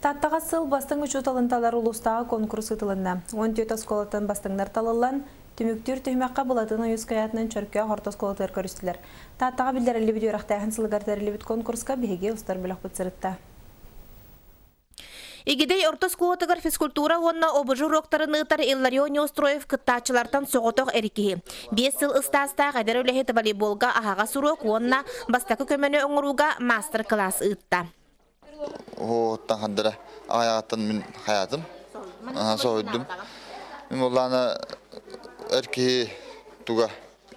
Тааттаҕа сыл бастыҥ учууталын талар улуустааҕы конкурс ыытылынна. 14 оскуолаттан бастыҥнар талыллан, түмүктүүр түһүмэххэ Былатын Ойуускай аатынан Чөркөөх орто оскуолатыгар көрүстүлэр. Тааттаҕа биллэриллибит үөрэхтээһин сылыгар тэриллибит конкурска биһиги устар бөлөхпүт сырытта. Игидэй орто оскуолатыгар физкультура уонна ОБЖ уруоктарын ыытар Илларион Неустроев кыттааччылартан соҕотох эр киһи. 5 сыл ыстаастаах эдэр үлэһит волейболга аһаҕас уруок уонна бастакы көмөнү оҥорууга маастар-кылаас ыытта. Оһоттан хандара аҕайаҕыттан мин хайаатым, соһуйдум. Мин буоллаана эр киһи туга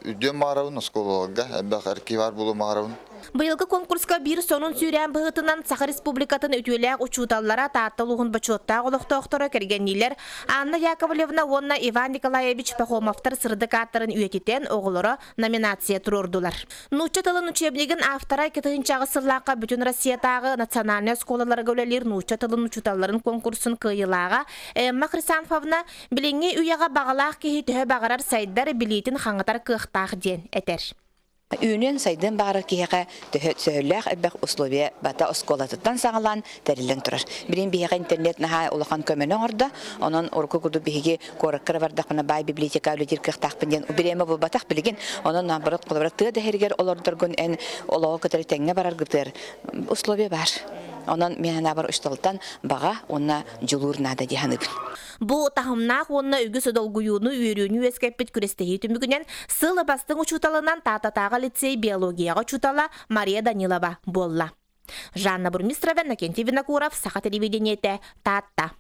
үрдүөн баҕарабын оскуолаларга элбэх эр киһи баар буолуон баҕарабын. Быйылгы конкурска биир сонун сүүрээн быһыытынан Саха Республикатын үтүөлээх учууталлара Таатта улууһун бочуоттаах олохтоохторо кэргэнниилэр Анна Яковлевна уонна Иван Николаевич Пахомовтар сырдык ааттарын үйэтитэн оҕолоро номинация туруордулар. Нуучча тылын учебнигын автора 2008 сыллаахха Бүтүн Россиятааҕы национальнай оскуолаларга үлэлиир нуучча тылын учууталларын конкурсун кыайыылааҕа Эмма Хрисанфовна билиҥҥи үйэҕэ баҕалаах киһи төһө баҕарар сайдар, билиитин хаҥатар кыахтаах диэн этэр. Үүнүөн сайдыан баҕарар киһиэхэ төһө сөһөллөөх элбэх условия бата оскуолатыттан саҕалаан тэриллэн турар. Билигин биһиэхэ интернет наһаа улахан көмөнү оҥордо. Онон урукку курдук биһиги куоракка эрэ бардахпына баай библиотека үлэлиир кыахтаахпын диэн бириэмэ булбатах билигин. Онон наоборот холобура тыа да иһигэр олордоргун эн олоҕу кытары тэҥҥэ бараргытыгар условия баар. Онон мин санаабар учууталтан баҕа уонна дьулуур наада дии саныыбын. Бу таһымнаах уонна үгүс долгуйууну, үөрүүнү үөскэппит күрэстэһии түмүгүнэн сыл бастыҥ учууталынан Таататааҕы лицей биологияҕа учуутала Мария Данилова буолла. Жанна Бурмистрова, Иннокентий Винокуров, Саха телевидениетэ, Таатта.